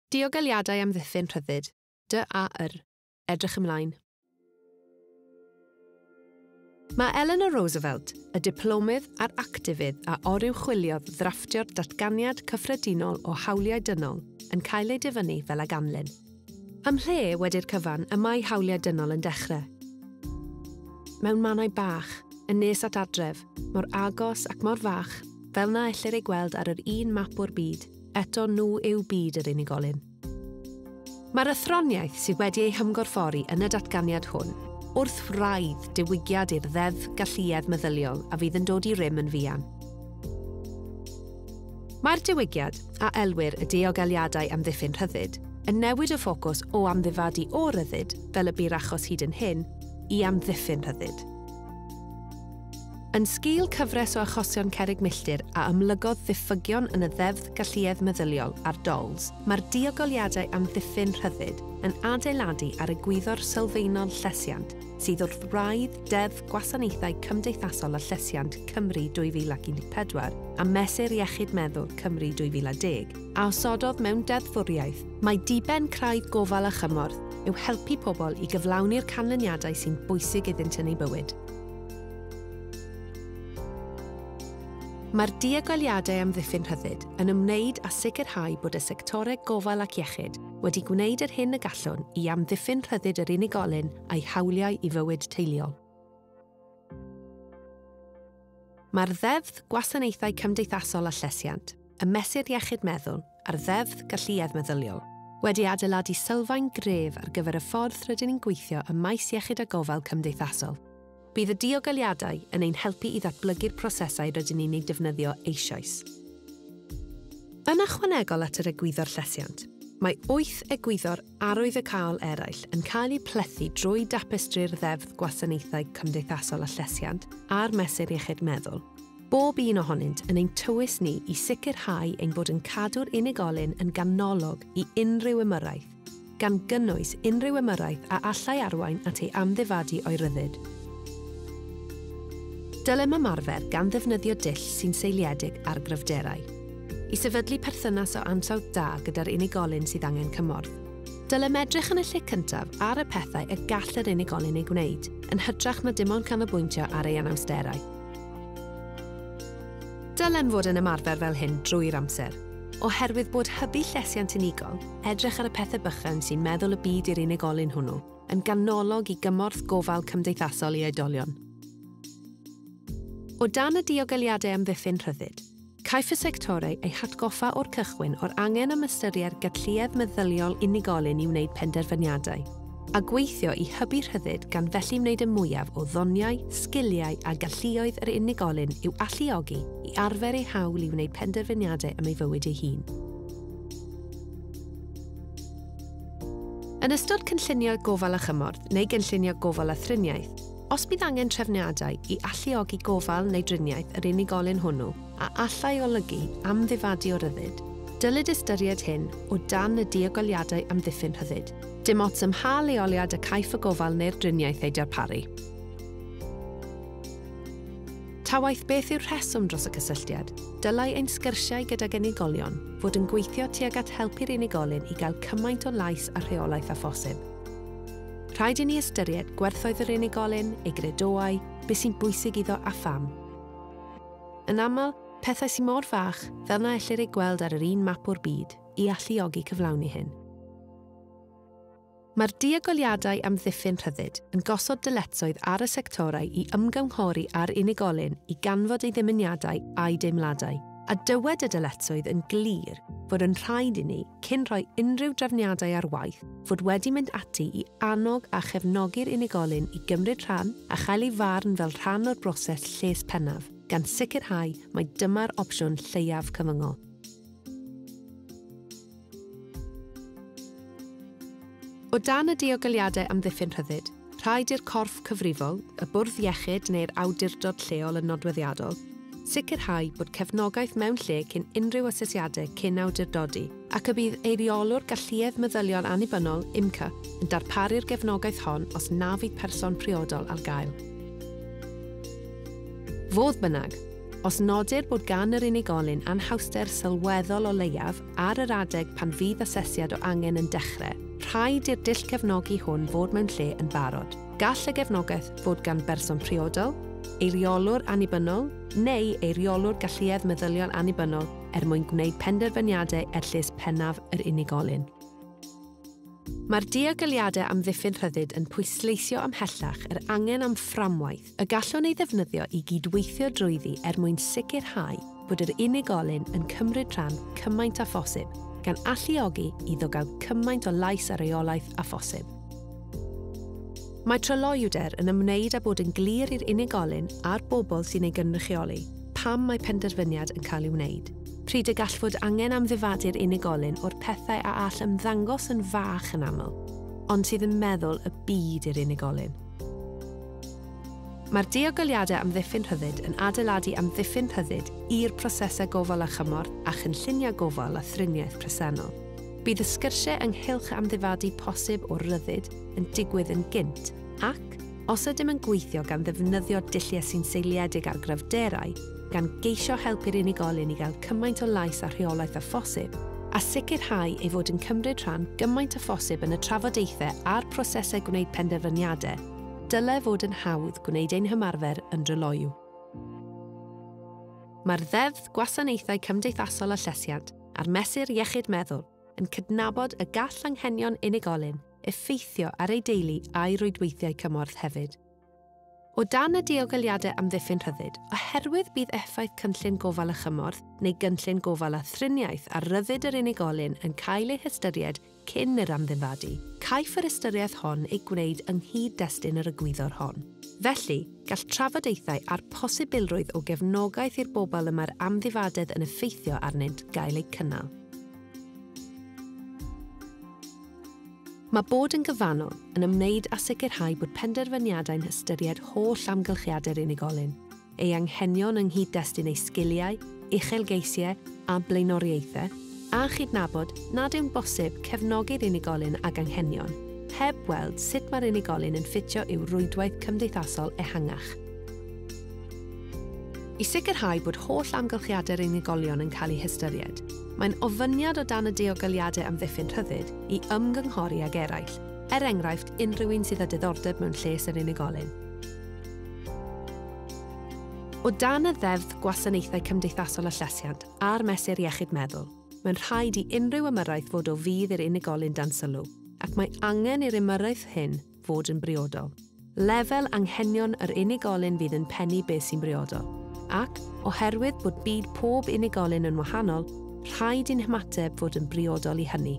Diogeliadau amddiffyn rhyddid, D-A-R, edrych ymlaen. Mae Eleanor Roosevelt, y diplomydd a'r actifydd a oruchwyliodd ddrafftio'r Datganiad Cyffredinol o Hawliau Dynol, yn cael ei dyfynnu fel a ganlyn. Ymhle, wedi'r cyfan, y mae hawliau dynol yn dechrau? Mewn mannau bach, yn nes at adref, mor agos ac mor fach, fel na ellir ei gweld ar yr un map o'r byd, eto nhw yw byd yr unigolyn. Mae'r athroniaeth sydd wedi ei hymgorffori yn y datganiad hwn wrth wraidd diwygiad i'r Ddeddf Galluedd Meddyliol a fydd yn dod i rym yn fuan. Mae'r diwygiad, a elwir y diogeliadau amddiffyn rhyddid, yn newid y ffocws o amddifadu o ryddid, fel y bu'r achos hyd yn hyn, i amddiffyn rhyddid. Yn sgil cyfres o achosion cerrig milltir a amlygodd ddiffygion yn y Ddeddf Galluedd Meddyliol a'r DoLS, mae'r diogeliadau amddiffyn rhyddid yn adeiladu ar egwyddor sylfaenol llesiant sydd wrth wraidd Deddf Gwasanaethau Cymdeithasol a Llesiant Cymru 2014 a Mesur Iechyd Meddwl Cymru 2010, a osododd mewn deddfwriaeth mai diben craidd gofal a chymorth yw helpu pobl i gyflawni'r canlyniadau sy'n bwysig iddynt yn eu bywyd. Mae'r diogeliadau amddiffyn rhyddid yn ymwneud â sicrhau bod y sectorau gofal ac iechyd wedi gwneud yr hyn y gallwn i amddiffyn rhyddid yr unigolyn a'i hawliau i fywyd teuluol. Mae'r Ddeddf Gwasanaethau Cymdeithasol a Llesiant, y Mesur Iechyd Meddwl a'r Ddeddf Galluedd Meddyliol wedi adeiladu sylfaen gref ar gyfer y ffordd rydyn ni'n gweithio ym maes iechyd a gofal cymdeithasol. Bydd y diogeliadau yn ein helpu i ddatblygu'r prosesau rydyn ni'n eu defnyddio eisoes. Yn ychwanegol at yr egwyddor llesiant, mae 8 egwyddor arwyddocaol eraill yn cael eu plethu drwy dapestri'r Ddeddf Gwasanaethau Cymdeithasol a Llesiant a'r Mesur Iechyd Meddwl, bob un ohonynt yn ein tywys ni i sicrhau ein bod yn cadw'r unigolyn yn ganolog i unrhyw ymyrraeth, gan gynnwys unrhyw ymyrraeth a allai arwain at ei amddifadu o'i ryddid. Dylem ymarfer gan ddefnyddio dull sy'n seiliedig ar gryfderau, i sefydlu perthynas o ansawdd da gyda'r unigolyn sydd angen cymorth. Dylem edrych yn y lle cyntaf ar y pethau y gall yr unigolyn ei gwneud, yn hytrach na dim ond canolbwyntio ar ei anawsterau. Dylem fod yn ymarfer fel hyn drwy'r amser, oherwydd bod hybu llesiant unigol, edrych ar y pethau bychan sy'n meddwl y byd i'r unigolyn hwnnw, yn ganolog i gymorth gofal cymdeithasol i oedolion. O dan y diogeliadau amddiffyn rhyddid, caiff y sectorau eu hatgoffa o'r cychwyn o'r angen am ystyried galluedd meddyliol unigolyn i wneud penderfyniadau, a gweithio i hybu rhyddid gan felly wneud y mwyaf o ddoniau, sgiliau a galluoedd yr unigolyn i'w alluogi i arfer ei hawl i wneud penderfyniadau am ei fywyd ei hun. Yn ystod cynllunio gofal a chymorth neu gynllunio gofal a thriniaeth, os bydd angen trefniadau i alluogi gofal neu driniaeth yr unigolyn hwnnw a allai olygu amddifadu o ryddid, dylid ystyried hyn o dan y diogeliadau amddiffyn rhyddid, dim ots ym mha leoliad y caiff y gofal neu'r driniaeth ei darparu. Ta waeth beth yw'r rheswm dros y cysylltiad, dylai ein sgyrsiau gydag unigolion fod yn gweithio tuag at helpu'r unigolyn i gael cymaint o lais a rheolaeth â phosib. Rhaid i ni ystyried gwerthoedd yr unigolyn, ei gredoau, beth sy'n bwysig iddo a pham. Yn aml, pethau sy'n mor fach fel na ellir eu gweld ar yr un map o'r byd i alluogi cyflawni hyn. Mae'r diogeliadau amddiffyn rhyddid yn gosod dyletswydd ar y sectorau i ymgynghori â'r unigolyn i ganfod ei ddymuniadau a'i deimladau, a dywed y dyletswydd yn glir fod yn rhaid i ni, cyn rhoi unrhyw drefniadau ar waith, fod wedi mynd ati i annog a chefnogi'r unigolyn i gymryd rhan a chael ei farn fel rhan o'r broses lles pennaf, gan sicrhau mai dyma'r opsiwn lleiaf cyfyngol. O dan y diogeliadau amddiffyn rhyddid, rhaid i'r corff cyfrifol, y bwrdd iechyd neu'r awdurdod lleol yn nodweddiadol, sicrhau bod cefnogaeth mewn lle cyn unrhyw asesiadau cyn awdurdodi, ac y bydd eiriolwr galluedd meddyliol annibynnol, IMCA, yn darparu'r gefnogaeth hon os na fydd person priodol ar gael. Fodd bynnag, Os nodir bod gan yr unigolyn anhawster sylweddol o leiaf ar yr adeg pan fydd asesiad o angen yn dechrau, rhaid i'r dull cefnogi hwn fod mewn lle yn barod. Gall y gefnogaeth fod gan berson priodol, eiriolwr annibynnol neu eiriolwr galluedd meddyliol annibynnol er mwyn gwneud penderfyniadau er lles pennaf yr unigolyn. Mae'r diogeliadau amddiffyn rhyddid yn pwysleisio ymhellach yr angen am fframwaith y gallwn ei ddefnyddio i gydweithio drwyddi er mwyn sicrhau bod yr unigolyn yn cymryd rhan cymaint â phosib, gan alluogi iddo gael cymaint o lais a reolaeth â phosib. Mae tryloywder yn ymwneud â bod yn glir i'r unigolyn a'r bobl sy'n ei gynrychioli pam mae penderfyniad yn cael ei wneud. Pryd y gall fod angen amddifadu'r unigolyn o'r pethau a all ymddangos yn fach yn aml, ond sydd yn meddwl y byd i'r unigolyn. Mae'r diogeliadau amddiffyn rhyddid yn adeiladu amddiffyn rhyddid i'r prosesau gofal a chymorth a chynlluniau gofal a thriniaeth presennol. Bydd y sgyrsiau ynghylch amddifadu posib o ryddid yn digwydd yn gynt ac, os ydym yn gweithio gan ddefnyddio dulliau sy'n seiliedig ar gryfderau, gan geisio helpu'r unigolyn i gael cymaint o lais a rheolaeth â phosib, a sicrhau ei fod yn cymryd rhan gymaint â phosib yn y trafodaethau a'r prosesau gwneud penderfyniadau, dylai fod yn hawdd gwneud ein hymarfer yn dryloyw. Mae'r Ddeddf Gwasanaethau Cymdeithasol a Llesiant a'r Mesur Iechyd Meddwl yn cydnabod y gall anghenion unigolyn effeithio ar ei deulu a'i rwydweithiau cymorth hefyd. O dan y diogeliadau amddiffyn rhyddid, oherwydd bydd effaith cynllun gofal a chymorth neu gynllun gofal a thriniaeth ar ryddid yr unigolyn yn cael ei hystyried cyn yr amddifadu, caiff yr ystyriaeth hon ei gwneud yng nghyd-destun yr egwyddor hon. Felly, gall trafodaethau a'r posibilrwydd o gefnogaeth i'r bobl y mae'r amddifadedd yn effeithio arnynt gael eu cynnal. Mae bod yn gyfannol yn ymwneud â sicrhau bod penderfyniadau'n hystyried holl amgylchiadau'r unigolyn, ei anghenion yng nghyd-destun ei sgiliau, uchelgeisiau a blaenoriaethau, a chydnabod nad yw'n bosib cefnogi'r unigolyn ag anghenion, heb weld sut mae'r unigolyn yn ffitio i'w rwydwaith cymdeithasol ehangach. I sicrhau bod holl amgylchiadau'r unigolion yn cael eu hystyried, mae'n ofyniad o dan y diogeliadau amddiffyn rhyddid i ymgynghori ag eraill, er enghraifft unrhyw un sydd â diddordeb mewn lles yr unigolyn. O dan y Ddeddf Gwasanaethau Cymdeithasol a Llesiant a'r Mesur Iechyd Meddwl, mae'n rhaid i unrhyw ymyrraeth fod o fudd i'r unigolyn dan sylw, ac mae angen i'r ymyrraeth hyn fod yn briodol. Lefel anghenion yr unigolyn fydd yn pennu beth sy'n briodol, ac oherwydd bod byd pob unigolyn yn wahanol, rhaid i'n hymateb fod yn briodol i hynny.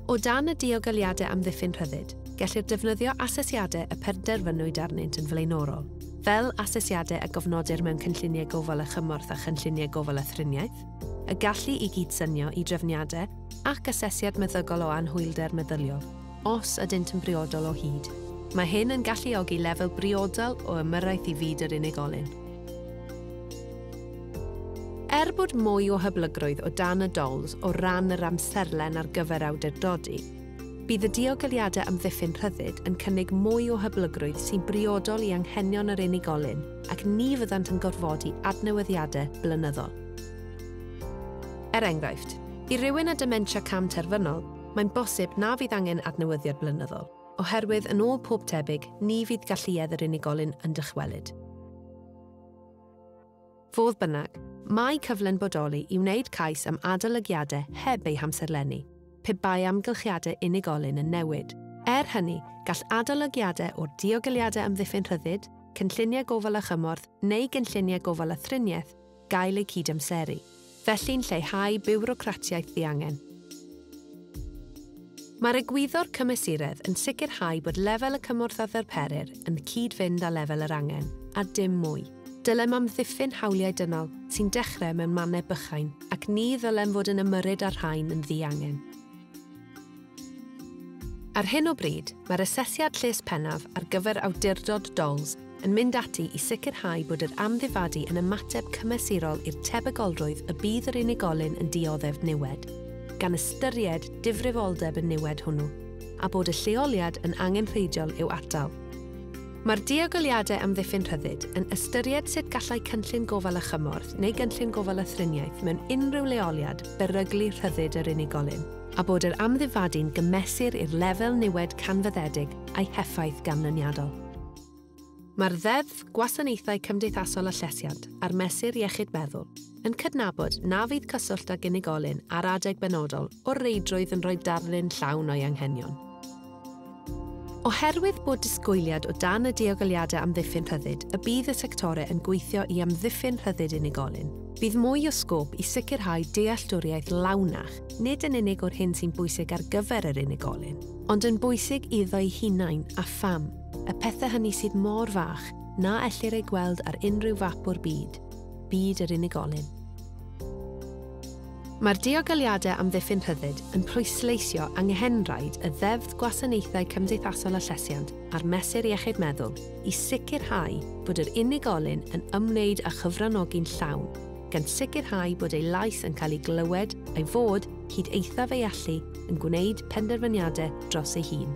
O dan y diogeliadau amddiffyn rhyddid, gellir defnyddio asesiadau y penderfynwyd arnynt yn flaenorol, fel asesiadau a gofnodir mewn cynlluniau gofal a chymorth a chynlluniau gofal a thriniaeth, y gallu i gydsynio i drefniadau ac asesiad meddygol o anhwylder meddyliol, os ydynt yn briodol o hyd. Mae hyn yn galluogi lefel briodol o ymyrraeth i fyd yr unigolyn. Er bod mwy o hyblygrwydd o dan y DoLS o ran yr amserlen ar gyfer awdurdodi, bydd y diogeliadau amddiffyn rhyddid yn cynnig mwy o hyblygrwydd sy'n briodol i anghenion yr unigolyn ac ni fyddant yn gorfodi adnewyddiadau blynyddol. Er enghraifft, i rywun â dementia cam terfynol, mae'n bosib na fydd angen adnewyddiad blynyddol, oherwydd yn ôl pob tebyg, ni fydd galluedd yr unigolyn yn dychwelyd. Fodd bynnag, mae cyfle'n bodoli i wneud cais am adolygiadau heb eu hamserlennu, pe bai amgylchiadau unigolyn yn newid. Er hynny, gall adolygiadau o'r diogeliadau amddiffyn rhyddid, cynlluniau gofal a chymorth neu gynlluniau gofal a thriniaeth gael eu cydamseru, felly'n lleihau biwrocratiaeth ddiangen. Mae'r egwyddor cymesuredd yn sicrhau bod lefel y cymorth a ddarperir yn cyd-fynd â lefel yr angen, a dim mwy. Dylem amddiffyn hawliau dynol sy'n dechrau mewn mannau bychain ac ni ddylem fod yn ymyrryd â'r rhain yn ddiangen. Ar hyn o bryd, mae'r asesiad lles pennaf ar gyfer awdurdod DoLS yn mynd ati i sicrhau bod yr amddifadu yn ymateb cymesurol i'r tebygolrwydd y bydd yr unigolyn yn dioddef niwed, gan ystyried difrifoldeb y niwed hwnnw, a bod y lleoliad yn angenrheidiol i'w atal. Mae'r diogeliadau amddiffyn rhyddid yn ystyried sut gallai cynllun gofal a chymorth neu gynllun gofal a thriniaeth mewn unrhyw leoliad beryglu rhyddid yr unigolyn, a bod yr amddifadu'n gymesur i'r lefel niwed canfyddedig a'i heffaith ganlyniadol. Mae'r Ddeddf Gwasanaethau Cymdeithasol a Llesiant a'r Mesur Iechyd Meddwl yn cydnabod na fydd cyswllt ag unigolyn ar adeg benodol o reidrwydd yn rhoi darlun llawn o'i anghenion. Oherwydd bod disgwyliad o dan y diogeliadau amddiffyn rhyddid y bydd y sectorau yn gweithio i amddiffyn rhyddid unigolyn, bydd mwy o sgôp i sicrhau dealltwriaeth lawnach, nid yn unig o'r hyn sy'n bwysig ar gyfer yr unigolyn, ond yn bwysig iddo'i hunain a pham, y pethau hynny sydd mor fach na ellir eu gweld ar unrhyw fap o'r byd, byd yr unigolyn. Mae'r diogeliadau amddiffyn rhyddid yn pwysleisio anghenraid y Ddeddf Gwasanaethau Cymdeithasol a Llesiant a'r Mesur Iechyd Meddwl i sicrhau bod yr unigolyn yn ymwneud â chyfranogi'n llawn, gan sicrhau bod ei lais yn cael ei glywed a'i fod, hyd eithaf ei allu, yn gwneud penderfyniadau dros ei hun.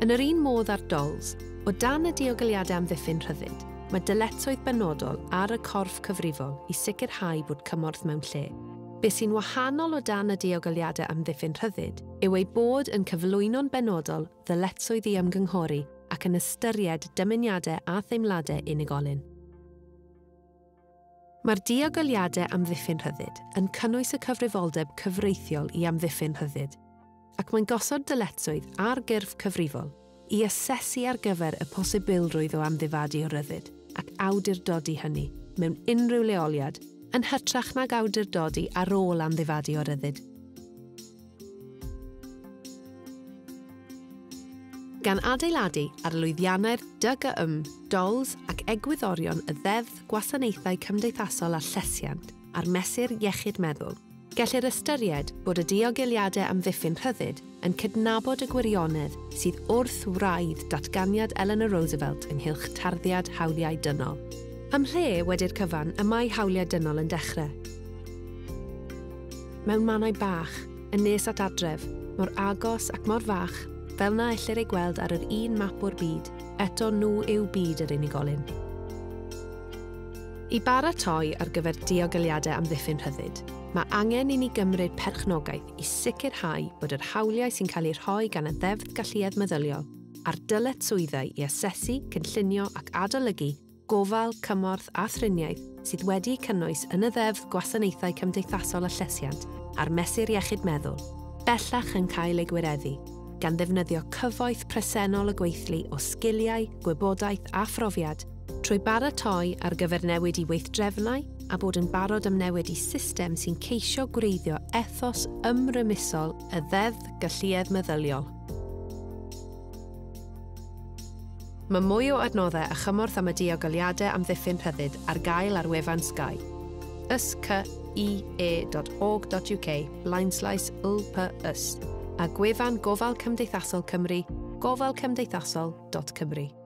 Yn yr un modd â'r DoLS, o dan y diogeliadau amddiffyn rhyddid, mae dyletswydd benodol ar y corff cyfrifol i sicrhau bod cymorth mewn lle. Be sy'n wahanol o dan y diogeliadau amddiffyn rhyddid yw ei bod yn cyflwyno'n benodol ddyletswydd i ymgynghori ac yn ystyried dymuniadau a theimladau unigolyn. Mae'r diogeliadau amddiffyn rhyddid yn cynnwys y cyfrifoldeb cyfreithiol i amddiffyn rhyddid, ac mae'n gosod dyletswydd ar gyrff cyfrifol i asesu ar gyfer y posibilrwydd o amddifadu o ryddid ac awdurdodi hynny mewn unrhyw leoliad yn hytrach nag awdurdodi ar ôl amddifadu o ryddid. Gan adeiladu ar lwyddiannau'r DGM, DoLS ac egwyddorion y Ddeddf Gwasanaethau Cymdeithasol a Llesiant a'r Mesur Iechyd Meddwl, gellir ystyried bod y diogeliadau amddiffyn rhyddid yn cydnabod y gwirionedd sydd wrth wraidd datganiad Eleanor Roosevelt ynghylch tarddiad hawliau dynol. Ym mhle wedi'r cyfan y mae hawliau dynol yn dechrau? Mewn mannau bach, yn nes at adref, mor agos ac mor fach, fel na ellir ei gweld ar yr un map o'r byd, eto nhw yw byd yr unigolyn. I baratoi ar gyfer diogeliadau amddiffyn rhyddid, mae angen i ni gymryd perchnogaeth i sicrhau bod yr hawliau sy'n cael eu rhoi gan y Ddeddf Galluedd Meddyliol a'r dyletswyddau i asesu, cynllunio ac adolygu gofal, cymorth a thriniaeth sydd wedi'u cynnwys yn y Ddeddf Gwasanaethau Cymdeithasol a Llesiant a'r Mesur Iechyd Meddwl, bellach yn cael eu gwireddu, gan ddefnyddio cyfoeth presennol y gweithlu o sgiliau, gwybodaeth a phrofiad trwy baratoi ar gyfer newid i weithdrefnau a bod yn barod am newid i system sy'n ceisio gwreiddio ethos ymrymusol y Ddeddf Galluedd Meddyliol. Mae mwy o adnoddau a chymorth am y diogeliadau amddiffyn rhyddid ar gael ar wefan Sky. skie.org.uk/lps a gwefan Gofal Cymdeithasol Cymru, gofalcymdeithasol.cymru.